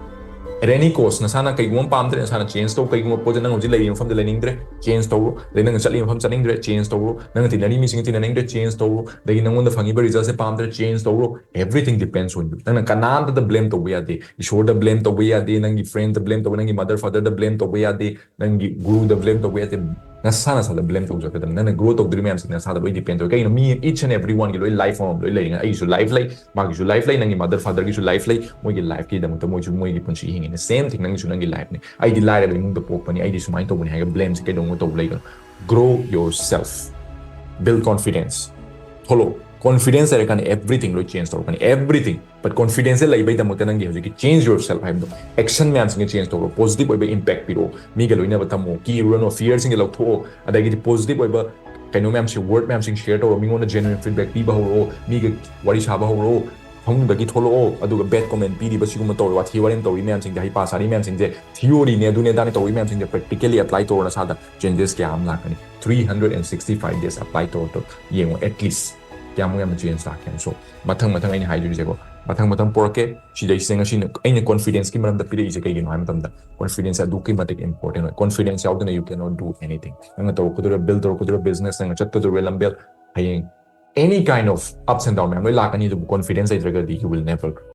At any cost, ꯅꯁꯥꯅ ꯀꯩꯒꯨꯝꯕ ꯑꯃ ꯄꯥꯝꯗ꯭ꯔꯦ, ꯅꯁꯥꯅ change ꯇꯧ꯫ ꯀꯩꯒꯨꯝꯕ ꯄꯣꯠꯁꯦ, ꯅꯪ ꯍꯧꯖꯤꯛ ꯂꯩꯔꯤꯕ ꯃꯐꯝꯗ ꯂꯩꯅꯤꯡꯗ꯭ꯔꯦ, change ꯇꯧꯔꯣ꯫ ꯑꯗꯩ ꯅꯪ ꯆꯠꯂꯤꯕ ꯃꯐꯝ ꯆꯠꯅꯤꯡꯗ꯭ꯔꯦ, change ꯇꯧꯔꯣ꯫ ꯅꯪ ꯇꯤꯟꯅꯔꯤ ꯃꯤꯁꯤꯡ ꯇꯤꯟꯅꯅꯤꯡꯗ꯭ꯔꯦ, change ꯇꯧꯔꯣ꯫ ꯑꯗꯒꯤ ꯅꯪꯉꯣꯟꯗ ꯐꯪꯉꯤꯕ resultꯁꯦ ꯄꯥꯝꯗ꯭ꯔꯦ, change ꯇꯧꯔꯣ꯫ Everything depends on you. ꯅꯪꯅ ꯀꯅꯥꯝꯇꯗ blame ꯇꯧꯕ ꯌꯥꯗꯦ꯫ ꯏꯁꯣꯔꯗ blame ꯇꯧꯕ ꯌꯥꯗꯦ, ꯅꯪꯒꯤ friendꯇ blame ꯇꯧꯕ, ꯅꯪꯒꯤ mother fatherꯗ blame ꯇꯧꯕ ꯌꯥꯗꯦ, ꯅꯪꯒꯤ ꯒꯨꯔꯨꯗ blame ꯇꯧꯕ ꯌꯥꯗꯦ꯫ ꯅꯁꯥ ꯅꯁꯥꯗ blame ꯇꯧꯖꯒꯗꯕꯅꯤ꯫ ꯅꯪꯅ grow ꯇꯧꯗꯣꯔꯤ ꯃꯌꯥꯝꯁꯤ ꯅꯁꯥꯗ ꯂꯣꯏ depend ꯇꯧꯋꯤ꯫ ꯀꯩꯒꯤꯅꯣ? ꯃꯤ each and every oneꯒꯤ ꯂꯣꯏ life ꯑꯃꯃꯝ ꯂꯣꯏ ꯂꯩꯔꯤꯉꯩ, ꯑꯩꯒꯤꯁꯨ life ꯂꯩ, ꯃꯥꯒꯤꯁꯨ life ꯂꯩ, ꯅꯪꯒꯤ mother fatherꯒꯤꯁꯨ life ꯂꯩ, ꯃꯣꯏꯒꯤ lifeꯀꯤꯗꯃꯛꯇ ꯃꯣꯏꯁꯨ ꯃꯣꯏꯒꯤ ꯄꯨꯟꯁꯤ ꯍꯤꯡꯉꯤꯅꯦ꯫ Same thing, ꯅꯪꯒꯤꯁꯨ ꯅꯪꯒꯤ lifeꯅꯤ꯫ ꯑꯩꯗꯤ ꯂꯥꯏꯔꯕ ꯏꯃꯨꯡꯗ ꯄꯣꯛꯄꯅꯤ, ꯑꯩꯗꯤ ꯁꯨꯃꯥꯏꯅ ꯇꯧꯕꯅꯤ ꯍꯥꯏꯔꯒ blameꯁꯦ ꯀꯩꯗꯧꯅꯕ ꯇꯧꯕ ꯂꯩꯒꯅꯣ? Grow yourself, build confidence, ꯊꯣꯛꯂꯛꯑꯣ꯫ Confidence ꯂꯩꯔꯀꯥꯟꯗ everything ꯂꯣꯏ change ꯇꯧꯔꯛꯀꯅꯤ, everything꯫ But confidenceꯁꯦ ꯂꯩꯕꯩꯗꯃꯛꯇ ꯅꯪꯒꯤ ꯍꯧꯖꯤꯛꯀꯤ change yourself ꯍꯥꯏꯕꯗꯣ, action ꯃꯌꯥꯝꯁꯤꯡꯒ change ꯇꯧꯔꯣ, positive ꯑꯣꯏꯕ impact ꯄꯤꯔꯛꯑꯣ, ꯃꯤꯒ ꯂꯣꯏꯅꯕ ꯇꯝꯃꯣ, ꯀꯤꯔꯨꯔꯅꯣ, fearꯁꯤꯡꯒ ꯂꯧꯊꯣꯛꯑꯣ, ꯑꯗꯒꯤꯗꯤ positive ꯑꯣꯏꯕ ꯀꯩꯅꯣ ꯃꯌꯥꯝꯁꯦ, word ꯃꯌꯥꯝꯁꯤꯡ share ꯇꯧꯔꯣ, ꯃꯤꯉꯣꯟꯗ genuine feedback ꯄꯤꯕ ꯍꯧꯔꯛꯑꯣ, ꯃꯤꯒ ꯋꯥꯔꯤ ꯁꯥꯕ ꯍꯧꯔꯛꯑꯣ, ꯐꯃꯨꯡꯗꯒꯤ ꯊꯣꯛꯂꯛꯑꯣ꯫ ꯑꯗꯨꯒ bad comment ꯄꯤꯔꯤꯕ, ꯁꯤꯒꯨꯝꯕ ꯇꯧꯔꯤ, ꯋꯥꯊꯤ ꯋꯥꯔꯦꯝ ꯇꯧꯔꯤ ꯃꯌꯥꯝꯁꯤꯡꯁꯦ, ꯍꯩꯄꯥ ꯁꯥꯔꯤ ꯃꯌꯥꯝꯁꯤꯡꯁꯦ, theoryꯅꯦ, ꯑꯗꯨꯅꯦ, ꯑꯗꯥꯅꯦ ꯇꯧꯔꯤ ꯃꯌꯥꯝꯁꯤꯡꯁꯦ practically apply ꯇꯧꯔꯣ, ꯅꯁꯥꯗ changes ꯀꯌꯥ ꯑꯃ ꯂꯥꯛꯀꯅꯤ꯫ Three hundred and sixty five days apply ꯇꯧꯔꯣ, ꯌꯦꯡꯉꯣ at least ꯀꯌꯥꯃꯨꯛ ꯌꯥꯝꯅ change ꯂꯥꯛꯀꯦ꯫ So ꯃꯊꯪ ꯃꯊꯪ ꯑꯩꯅ ꯍꯥꯏꯗꯣꯏꯁꯦꯀꯣ, ꯃꯊꯪ ꯃꯊꯪ ꯄꯣꯔꯛꯀꯦ꯫ ꯁꯤꯗꯩꯁꯤꯗ ꯉꯁꯤ ꯑꯩꯅ confidenceꯀꯤ ꯃꯔꯝꯗ ꯄꯤꯔꯛꯏꯁꯦ ꯀꯩꯒꯤꯅꯣ ꯍꯥꯏꯕ ꯃꯇꯝꯗ, confidence ꯑꯗꯨꯛꯀꯤ ꯃꯇꯤꯛ important ꯑꯣꯏ꯫ Confidence ꯌꯥꯎꯗꯅ you cannot do anything꯫ ꯅꯪꯅ ꯇꯧꯔꯛꯀꯗꯧꯔꯤꯕ, build ꯇꯧꯔꯛꯀꯗꯧꯔꯤꯕ business, ꯅꯪꯅ ꯆꯠꯀꯗꯧꯔꯤꯕ ꯂꯝꯕꯦꯜ, ꯍꯌꯦꯡ any kind of ups and down ꯃꯌꯥꯝ ꯂꯣꯏ ꯂꯥꯛꯀꯅꯤ, ꯑꯗꯨꯕꯨ confidence ꯂꯩꯇ꯭ꯔꯒꯗꯤ you will never grow꯫